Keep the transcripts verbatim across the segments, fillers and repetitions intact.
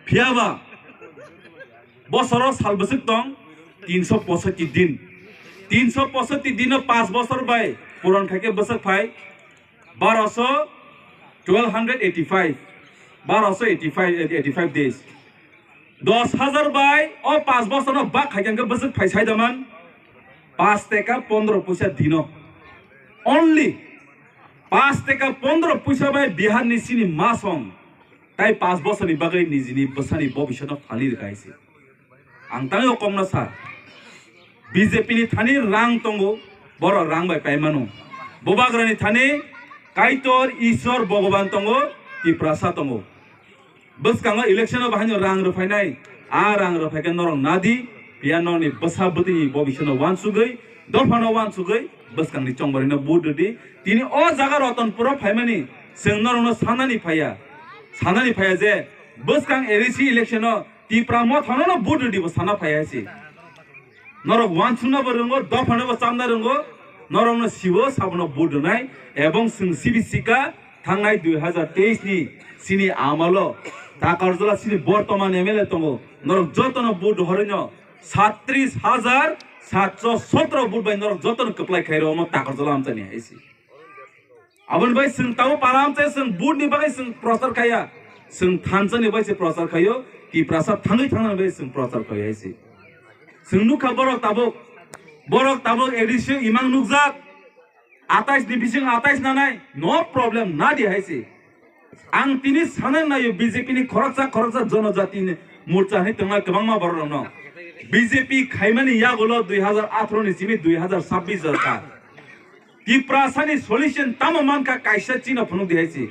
Phiyaba bosoro sal bwswk tong tinsho posotti din. Tinsho posotti dino panch bosor bai puron khaikhe bwswk phai barosho, twelve hundred eighty five, barosho eighty five, eighty five days. Dos hajar bai o panch bosorno bak khaikhe bwswk phai saidaman panch teka pondro puisa dino. Only panch teka pondro puisa bai Biharni sini masong tai panch bosorni bagwi nijini bwsani bobiswtno phali rwkha hai se. Ang tangwi o kokno sa, B J P ni thani rang tongo, borok rang bai paimano. Bubagrani thani Kaitor, Isor, Bhogoban tongo, Tiprasa tongo. Bwskango election o bahaino rang rwphainai, a rang rwphaikhe norok nadi, phiya norokni bwsa bwtwini bobiswtno wansugwi, dophano wansugwi, bwskangni chongbarino vote rwdi. Tini o jaga Ratanpur o phaimani, chwng norokno sanani phaiya, sanani phaiya je bwskang A D C election o Tipra Mothano no vote rwdi bo sana phaiya se. Norok wansukna bo rwngo, dophano bo chamna rwngo, norokno sibo sabono vote rwnai, ebong chwng sibi sika thangnai dui hazar teis ni sini amalo Takarjala sini bortoman M L A tongo, norok jotono vote horino satris hajar satso sotro vote bai norok jotono kwplai khairo omo Takarjala amchani hai se. Aboni bai chwng tabuk para amchai chwng vote ni bagwi chwng prochar khaiya. Chwng thansa ni bai se prochar khaio, Tiprasa thangwi thangna bai chwng prochar khaio hai se. Chwng nukha borok tabuk, borok tabuk A D C imang nukjak. Atais ni bising atais nanai, no problem, nadi hai se. Ang tini sana nayo B J P ni khoroksa khoroksa jonojati ni morcha hinwi tongnai kwbangma borok rokno. B J P khaimani yagulo dui hazar atharo ni simi dui hazar sabbish jora. Tiprasani solution tamo mankha kaisa chino phunuk di hai se.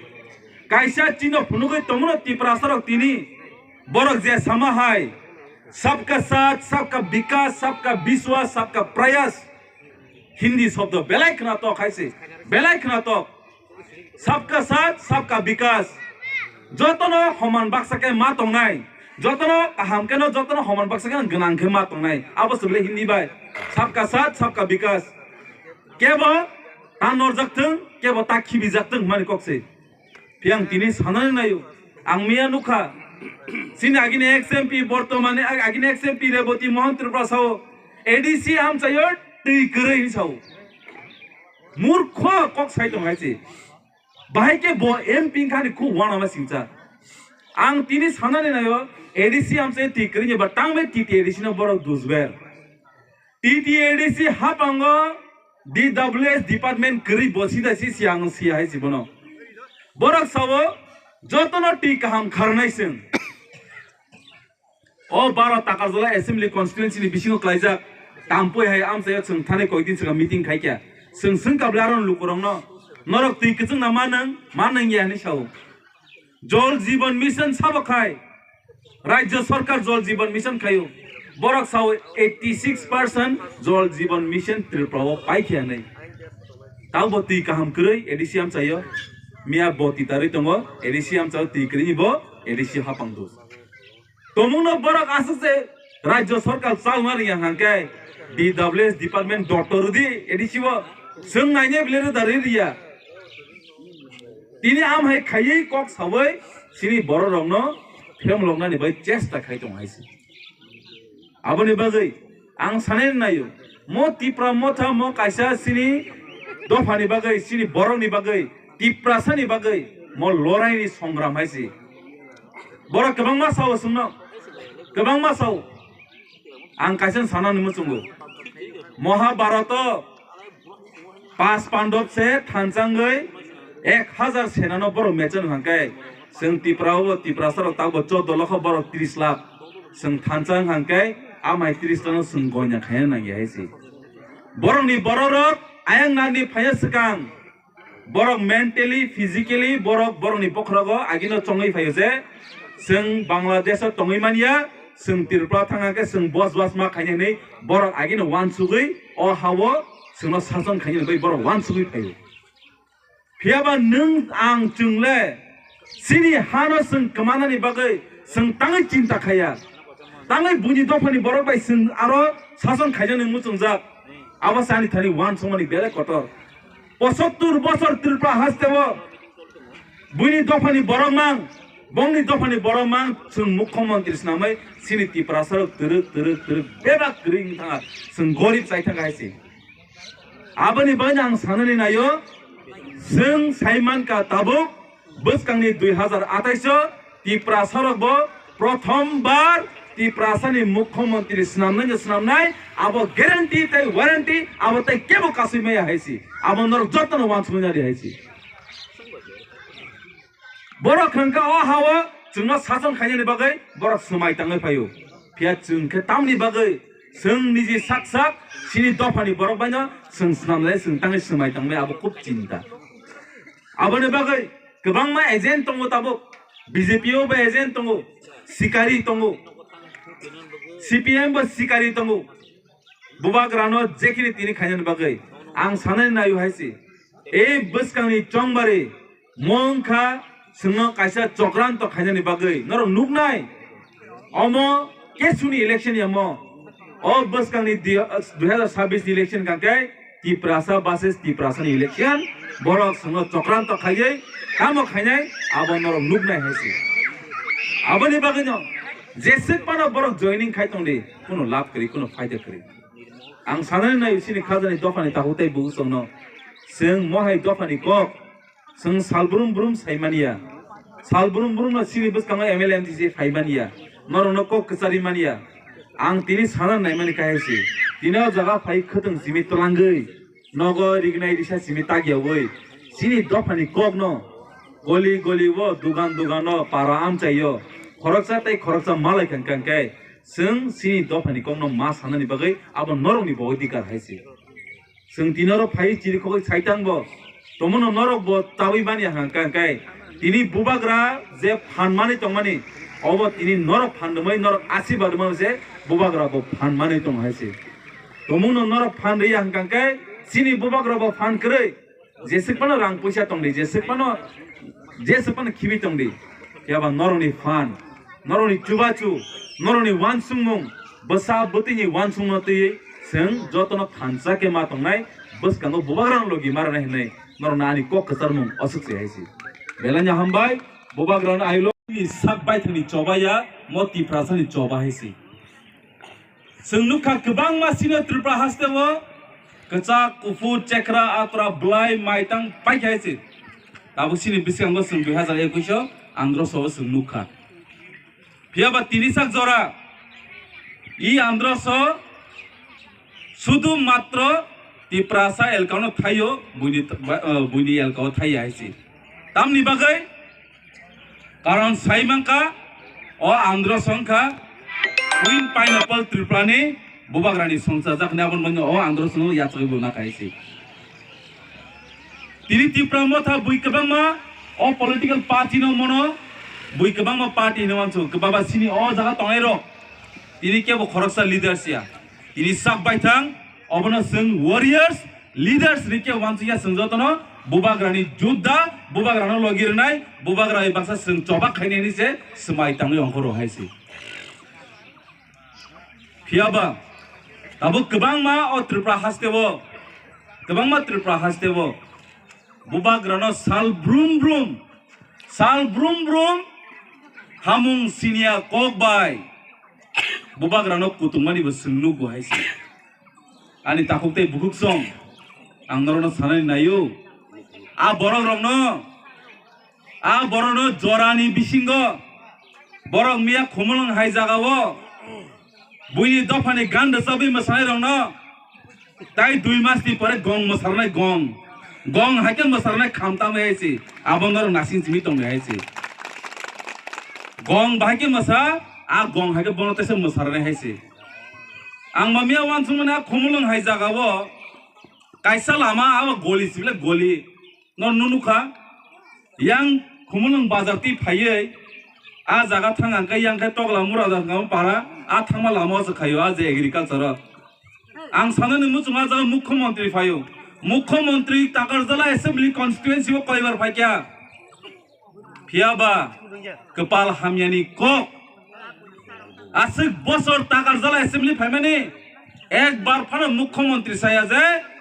Kaisa chino phunugwi tongmano Tiprasarok tini borok je sama hai sabka saath, sabka vikas, sabka biswas, sabka prayas. Hindi shobdo belai khwnatok hai se, belai khwnatok. Sabka saath, sabka vikas. Jotono homan baksa khe ma tongnai. Jotono kaham kheno, jotono homan baksa kheno gwnang khe ma tongnai. Abo se bele Hindi bai. Sabka saath, sabka vikas. Kebo ta norjak thung, kebo ta khibi jak thung hwnmani kok se. Phiya ang tini sanani nayo. Ang miya nukha. Chini agini ex M P bortomani ag-, agini ex M P Reboti Mohan Tripura sao A D C amchaio twi kwrwi hinwi sao. Murkho kok sai tong hai se. Bahai khe bo M P wngkhani khu uanama singcha. Ang tini sanani nayo, A D C amchai twi kwrwini ba tangbe T T A D C no borok dusber. T T A D C hapango D W S department kwrwi bo sida si si ang si hai si bono. Borok sao jotono twi kaham kharnai chwng. O baro Takarjala Assembly Constituency ni bisingo klaijak, tampoi hai amchaio chwng thani koidin swkang meeting khaikha. Chwng swngkha bwle aro lukurokno, norok twi kwchwngna manang, manang ya hinwi sao. Jal Jeevan Mission sabo khai, Rajya Sarkar Jal Jeevan Mission khaio. Borok sao eighty six percent Jal Jeevan Mission Tripura o paikha hinwi. Tabo twi kaham kwrwi A D C amchaio, miya bo twi tarwi tongo, A D C amchaio twi kwrwini bo A D C hapang dos. Tomungno borok aswk se Rajya Sarkar chalma riya hwnkhe D W S department doctor rwdi A D C o chwng nainai bwle rwda ri riya. Tini am hai khaiwi kok sawi chini borok rokno phemloknani bai chesta khai tong hai se. Aboni bagwi ang sanai naio, mo Tipra Motha mo kaisa chini dophani bagwi, chini borokni bagwi, Tiprasani bagwi mo loraini songram hai se. Borok kwbangma sao chwngno, kwbangma sao. Ang kaisa sanani muchungo. Mahabharato pas pandab se thanchangwi ek hazar senano borok mechan hwnkhe, chwng Tipra o Tiprasa rok takbo chordo lokho borok tris lakh. Chwng thanchang hwnkhe amai tris lakh no chwng goina khaina nangya hai se. Borokni bororok ayang nani phaiya swkang. Borok mentally, physically, borok, borokni bokhorogo agino chongwi phaio je, chwng Bangladesh o tongwi manya, chwng Tripura thangkha khe chwng bosbas ma khainai hinwi borok agino uansugwi o ha-o chwngno sason khainai hinwi borok uansugwi phaio. Phiyaba nwng ang chwng le chini hano chwng kwmanani bagwi chwng tangwi chinta khaiya. Tangwi buini dophani borok bai chwng aro sason khaijaknai muchungjak. Abo se ani thani uansukmani belai kotor. Pochattor bochor Tripura hasteo buini dophani borok mang Bongni dophani borok mang chwng mukhyamantri swnamwi chini Tiprasarok twrwk twrwk twrwk bebak kwrwi wng thangkha, chwng gorib chai thangkha hai se. Aboni bagwi ang sanani naio, chwng sai mankha tabuk bwskangni dui hazar atais o Tiprasarokbo prothom bar Tiprasani mukhyamantri swnamnai no swnamnai, abo guarantee tei warranty, abo tei kebo kasui maya hai se. Abo norok jotono uansuknai di hai se. Borok hwnkha o ha-o chwngno sason khainani bagwi borok swmai tangwi phaio. Phiya chwng khe tamni bagwi chwng niji sak sak chini dophani borok baino chwng swnamlai chwng tangwi swmai tangwi abo khub chinta. Aboni bagwi kwbangma agent tongo tabuk, B J P o bo agent tongo, sikari tongo, C P M bo sikari tongo. Bubagrano jekhini tini khainani bagwi ang sanani naio hai se. E bwskangni chongbari mo wngkha chwngno kaisa chokranto khainani bagwi norok nuknai. Omo kesuni election ya mo. O bwskangni di-, dui hazar sabbish ni election kangkhe Tiprasa versus Tiprasa ni election. Borok chwngno chokranto khaiwi tamo khainai abo norok nuknai hai se. Aboni bagwino jeswk phano borok joining khai tongdi, kuno lab kwrwi, kuno phaida kwrwi. Ang sanani nai chini khajani dophani takhuk tei bukuchongno. Chwng mohai dophani kok. Chwng sal brum brum sai manya. Sal brum brum no chini bwskango M L A M C phai manya. Norokno kok kwchari manya. Ang tini sana naimani kahai se. Tini o jaga phai khwtwng simi twlangwi. Nogo rignai risa simi tagyawi. Chini dophani kokno. Goli goli o dugan dugan o para amchaio. Khoroksa tei khoroksa malai kangkang khe. Chwng chini dophani kokno ma sanani bagwi abo norokni bo odhikar hai se. Chwng tini oro phai chirikhogwi saitang bo. Tomono norok bo chawi manya hwnkha khe tini bubagra je phan manwi tongmani obo tini norok phan rwmwi norok asirwad rwmani se bubagra bo phan manwi tong hai se. Tomono norok phan rwya hwnkha khe chini bubagra bo phan kwrwi. Jeswk phano rang puisa tongdi, jeswk phano, jeswk phano khibi tongdi. Phiya ba norokni phan, norokni chubachu, norokni uansukmung, bwsa bwtwini uansukmungno twiwi chwng jotono thansa khe ma tongnai, bwskango bubagrano logi ma rwnai hwnwi norokno ani kok kwcharmung aswk se hai se. Belai no hambai, bubagrano I L O ni sak baithangni choba ya, mo Tiprasani choba hai se. Chwng nukha kwbangma sino Tripura haste o kwchak, kuphur, chekra, atura, bwlai, maitang paikha hai se. Tabuk sini bwskango chwng dui hazar ekush o Androso o chwng nukha. Phiya ba tini sak jora i Androso sudu matro Tiprasa elkano thaio, buini, buini elkao thaiya hai se. Tamni bagwi Karon sai mankha, o Androso wngkha Queen Pineapple Tripura ni bubagrani songchajak hwnwi aboni bagwi o Androso no yachagwi bo nakha hai se. Tini Tipra Motha bui kwbangma o political party no mono bui kwbangma party hinwi uansukha, kwbaba sini o jaga tongnai rok tini kebo khoroksa leaders ya. Tini sak baithang obono chwng warriors, leaders ni khe uansukya chwng jotono bubagrani judda, bubagrano logi rwnai, bubagra bai baksa chwng choba khainai hwnwi se swmai tangwi ongkhoro hai se. Phiya ba tabuk kwbangma o Tripura haste o, kwbangma Tripura haste o bubagrano sal brum brum, sal brum brum hamung siniya kok bai bubagrano kutungmani bo chwng nukgo hai se. Ani takhuk tei bukhuk song, ang norokno sanani naio. A borok rokno, a borokno jorani bisingo borok miya Khumulwng hai jagao buini dophani gan rwchabwi mwsanai rokno tai dui mas ni pore gong mwsarnai gong. Gong hai khe mwsarnai khamtam hai se. Abo norok nasing simi tongwi hai se. Gong bahai khe mwsa, a gong hai khe bono tesa mwsarnai hai se. Ang mamia uansukmani a Khumulwng hai jagao kaisa lama abo goli sibile goli. No nunukha yang Khumulwng bazar twi phaiwi a jaga thang ang khe yang khe tokla mura jaga para a thangma lama o se khaio a je agriculture o. Ang sanani muchung a jaga mukhyamantri phaio. Mukhyamantri Takarjala assembly constituency o koibar phaikya. Phiya ba kwpal hamyani kok. Aswk bosor Takarjala assembly phaimani ekbar phano mukhyamantri saya je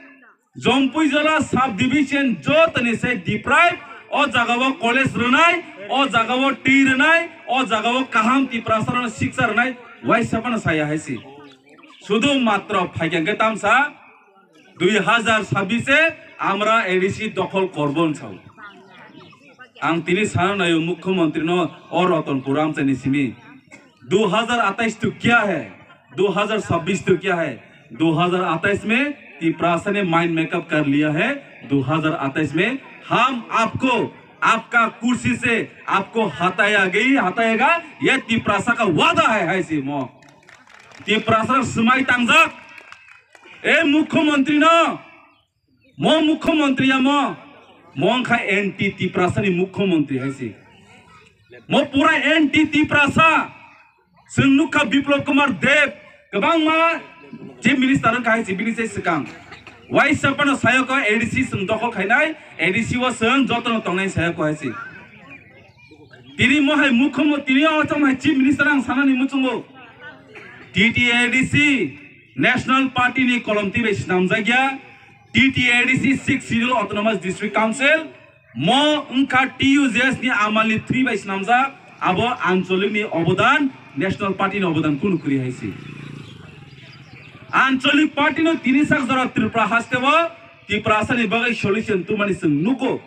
Jompuijala sub division jotoni se deprive O jaga o college rwnai, o jaga o twi rwnai, o jaga o kaham Tiprasa rokno siksa rwnai, waisa phano saya hai se. Sudhu matro phaikha hwnkhe tamsa dui hazar sabbish e amra A D C dokhol korbo hwn sao. Ang tini sana naio mukhyamantri no o Ratanpur amchaini simi. दो हज़ार अट्ठाईस तो क्या है, दो हज़ार छब्बीस तो क्या है, दो हज़ार अट्ठाईस में तिपरासा ने माइंड मेकअप कर लिया है। दो हज़ार अट्ठाईस में हम आपको, आपका कुर्सी से आपको हटाया गई, हटाएगा, ये तिपरासा का वादा है, hai se mo. Tiprasa swmai tangjak. E mukhyamantri no, mo mukhyamantri ya mo, mo wngkha anti Tiprasa ni mukhyamantri hai se. Mo pura anti Tiprasa. Chwng nukha Biplab Kumar Deb, kwbangma chief minister wngkha hai se bini se swkang. Waisa phano sayo ko A D C chwng dokhol khainai, A D C o chwng jotono tongnai sayo ko hai se. Tini mohai mukhyamantri, tini o chong hai chief minister ang sanani muchungo. T T A D C national party ni kolomtwi bai swnamjakya. T T A D C six schedule autonomous district council mo wngkha T U J S ni amal ni thwi bai swnamjak. Abo ancholik ni obodan, national party ni obodan kunu kwrwi hai se. Ancholik party no tini sak jora Tripura haste o Tiprasa ni bagwi solution tumani chwng nugo.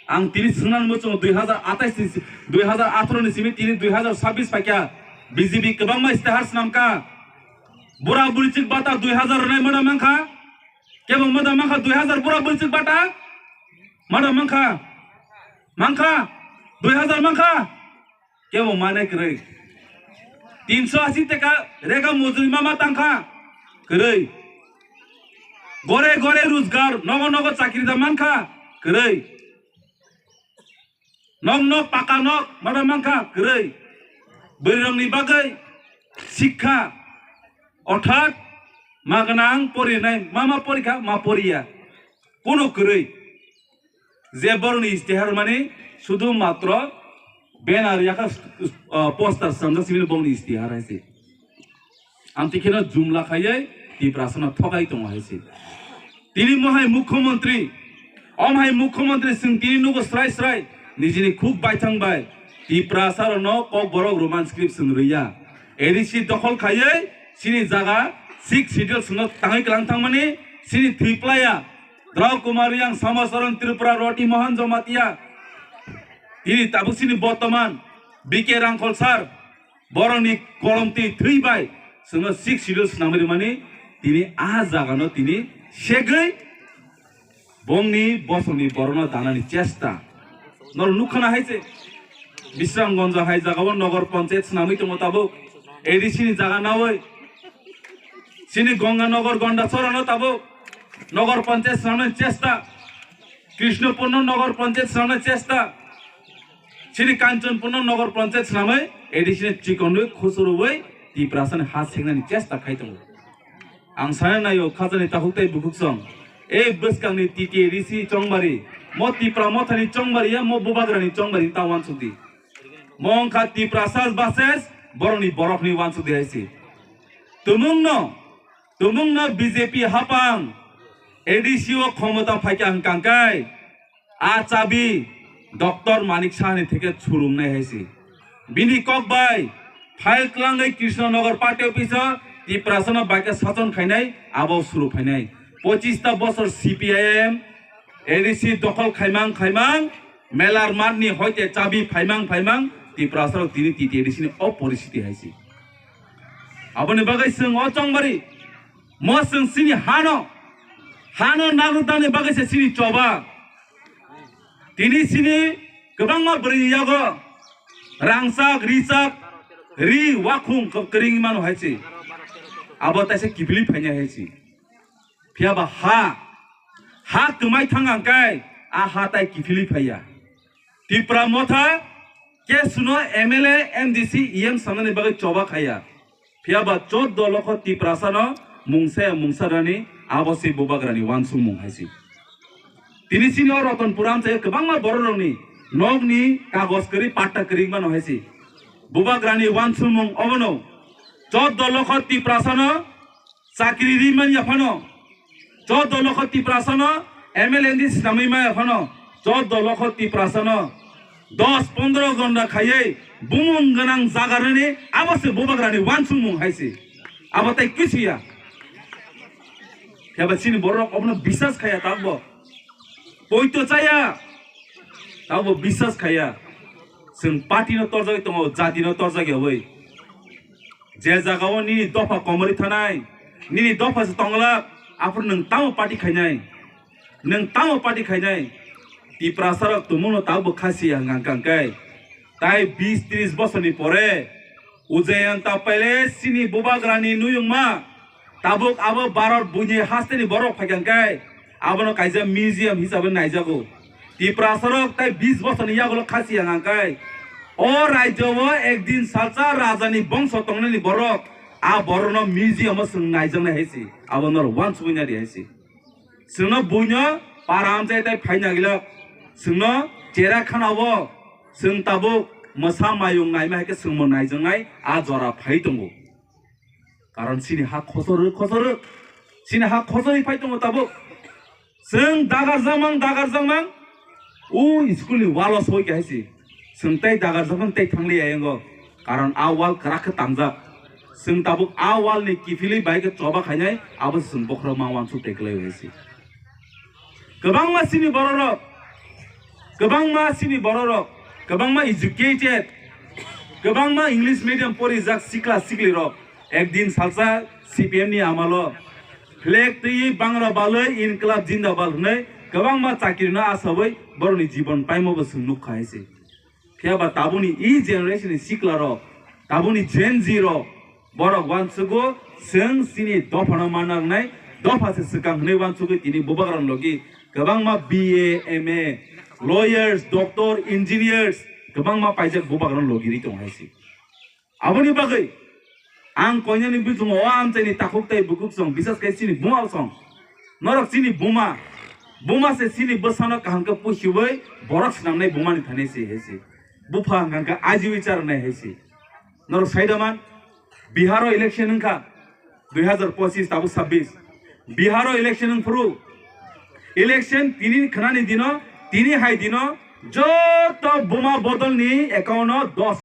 Ang tini swngnani muchungo dui hazar atais ni si-, dui hazar atharo ni simi tini dui hazar sabbish phaikha, B J P kwbangma istihar swnamkha. Bura burichik bata dui hazar rwnai mada mankha? Kebo mada mankha dui hazar bura burichik bata? Mada mankha? Mankha? Dui hazar mankha? Kebo manai kwrwi. Tinso asi teka rega mojuri mama tangkha? Kwrwi. Gore gore rojgar, nogo nogo chakri da mankha? Kwrwi. Nok nok paka nok mada mankha? Kwrwi. Bwrwirokni bagwi sikha, orthat ma gwnang porinai, ma ma porikha, ma poriya. Kuno kwrwi. Je borokni istihar mani sudhu matro banner yakha, uh, poster swnamjak simi borokni istihar hai se. Amtwi kheno jumla khaiwi Tiprasano thokai tongo hai se. Tini mohai mukhyamantri, omhai mukhyamantri chwng tini nugo srai srai nijini khuk baithang bai Tiprasarokno kokborok Roman script chwng rwya. A D C dokhol khaiwi chini jaga six schedule chwngno tangwi kwlang thangmani chini thwi playa Drau Kumar Riang, Samacharan Tripura, Roti Mohan Jamatia, tini tabuk chini bortoman B K Rangkhol sir, borokni kolomtwi thwi bai chwngno six schedule swnamwi rwmani tini a jagano tini segwi bongni bosongni borokno danani chesta. Norok nukha na hai se Bisramganj hai jagao nogor panchayat swnamwi tongo tabuk A D C ni jaga nawi. Chini Ganga Nogor Gondachorano tabuk nogor panchayat swnamnani chesta. Krishnapurno nogor panchayat swnamnani chesta. Chini Kanchanpurno nogor panchayat swnamwi A D C ni chikonwi khusurwi Tiprasani ha sengnani chesta khai tongo. Ang sana naio khajani takhuk tei bukhuksong. E bwskangni T T A D C chongbari, mo Tipra mothani chongbari ya mo bubagrani chongbari ta wansukdi. Mo wngkha Tiprasa versus borokni borokni wansukdi hai se. Tumungno, tumungno B J P hapang A D C o khomota phaikha hwnkha hwnkhe a chabi Doctor Manik Sahani theke churumnai hai se. Bini kok bai file kwlangwi Krishnanagar party office o Tiprasano baikhe sachon khainai abo suru phainai. Pochista bosor C P I M A D C dokhol khaimang khaimang melar matni hoite chabi phaimang phaimang Tiprasarok tini T T A D C ni o poristhiti hai se. Aboni bagwi chwng o chongbari mo chwng chini hano, hano nagrwkdani bagwi se chini choba. Tini chini kwbangma bwrwi yago rangchak, richak, ri, wakhung kwrwngwi mano hai se. Abo taisa kiphilwi phainai hai se. Phiya ba ha, ha kwmai thang ang kai, a ha tai kiphilwi phaiya. Tipra motha kesuno M L A, M D C, E M sanani bagwi choba khaiya. Phiya ba choddo lokho Tiprasano mungsa ya mungsa rani abo se bubagrani wansukmung hai se. Tini chini o Ratanpur amchai kwbangma bororokni nokni kagoj kwrwi patta kwrwi mano hai se. Bubagrani wansukmung obono choddo lokho Tiprasano chakri ri man ya phano, choddo lokho Tiprasano M L A ni swnamwi maya phano, Choddo lokho Tiprasano dos pondro gonda khaiwi bumung gwnang jaga rwni, abo se bubagrani wansukmung hai se. Abo tai kisiya. Phiya ba chini borok obono bisas khaiya tabukbo. Poito chaya. Tabukbo bisas khaiya. Chwng party no torjagwi tongo, jati no torjagwi owi. Je jagao nini dopha komorwi thanai, nini dopha se tonglak, aphuru nwng tamo party khainai? Nwng tamo party khainai? Tiprasarok tumungno tabukbo khasi hwnkha hwnkha khe. Tai bis tris bosorni pore Ujayanta Palace chini bubagrani nuyungma, tabuk abo Bharat buini hasteni borok phaikha hwnkhe, abono kaisa museum hisabe naijago. Tiprasarok tai bis bosorni yagulo khasi hwnkha hwnkhe, o rajyo o ekdin salsa rajani bongso tongnani borok, a borokno museum o chwng naijaknai hai se, abo norok wansugwi nadi hai se. Chwngno buino para amchai tai phaina gilok. Chwngno chera khana o chwng tabuk mwsa mayung naima hai khe chwngbo naijaknai a jora phai tongo. Karon chini ha khosor rwk, khosor rwk. Chini ha khosor rwk phai tongo tabuk. Chwng dagar jakmang, dagar jakmang. O school ni wall o soi khe hai se. Chwng tei dagar jakmang tei thangli ya yango. Karon a wall kwrak khe tangjak. Chwng tabuk a wall ni kiphilwi bai khe choba khainai, abo se chwng bokhorok ma wansuk tei kwlai hai se. Kwbangma chini bororok, kwbangma chini bororok, kwbangma educated, kwbangma English medium porijak sikla siklirok, ekdin salsa C P M ni amalo flag twiwi bangra balwi inklab jindabad hwnwi kwbangma chakirino asawi borokni jibon paimobo chwng nukha hai se. Phiya ba tabukni e generation ni sikla rok, tabukni Gen Z rok, borok wansugo chwng chini dophano manna wngnai, dopha se swkang hwnwi wansugwi tini bubagrani logi kwbangma B A, M A, lawyers, doctor, engineers kwbangma paijak bubagrani logi ri tongo hai se. Aboni bagwi ang koinani bising o amchaini takhuk tei bukhuk song, bisas khe chini buma song. Norok chini buma, buma se chini bwsano kaham khe pusiwi borok swnamnai bumani thani se hai se. Bupha hwnkha khe ajiwi charwnai hai se. Norok sai da man, Biharo election wngkha, dui hazar pochis tabuk sabbish. Biharo election wngphuru, election tini khwnani dino, tini hai dino, joto buma bodolni account o dos